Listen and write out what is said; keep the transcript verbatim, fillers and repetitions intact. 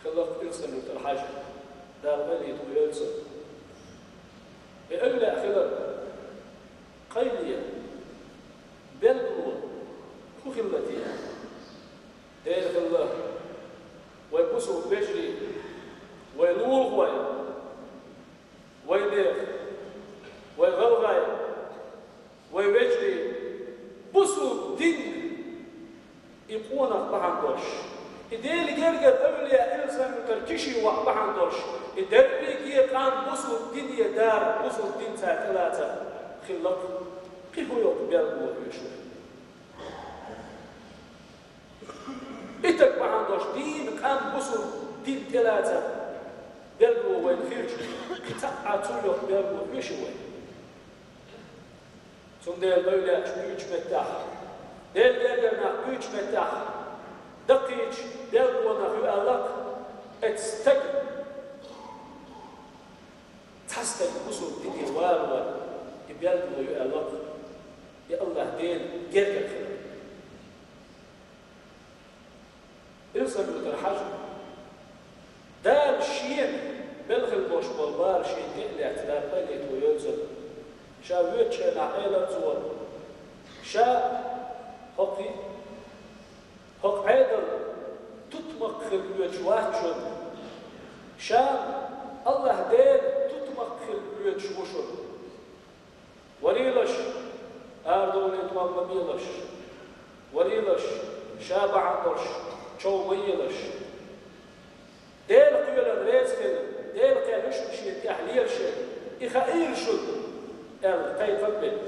Хилла Илсхан-Юртара Хьажа, Дала къайле войла цун. И эвлаяъ хилар къайле белгало хӀун хилла те? Дера хилла вай бусалба вежарий, вай лулахой, вай дех, вай гӀалгӀай, вай вежарий, бусалба дин, и къонах бахьан долуш, и Делан гергара эвлаяъ Илсхан-Юртара Киши ваха бахьан долуш, и дерриге къам бусалба дине дара, бусалба дин цара тӀелаца хилла-кх. Кхин хӀун йоккха белгало хьоьжуш вай? И стаг бахьан долуш дийна къам бусалба дин тӀелаца белгало вайна хилча, кхин цхьа а цул йоккха белгало хьоьжуш вай? Цундела эвлаяаш буьйцучу меттехь, Делан гергара нах буьйцучу меттехь, даккхийчу белгалонах ю аьлла-кх оцу стага. Цхьа стаг бусалба дине валавар, и белгало ю аьлла-кх, и АллахӀ Делан гергара хилар. Илсхан-Юртара Хьажа, Дала шена мел хилла болуш болу бала шена тӀе а лаьцна, Дала къайле войла цунна. Ша воьдучу хенахь элира цо: ша хӀокху, хӀокху Ӏедалан тутмакх хилла воьдуш вац шуна. Ша АллахӀ Делан тутмакх хилла воьдуш ву шуна. Варийлаш, арадовлийта ма белаш, варийлаш, ша бахьана долуш чов ма елаш. Делан кхелана реза хила, Делан кхел ю шуна шена тӀехь лелаш, и хаийла шуна, аьлла, кхайкхам бина.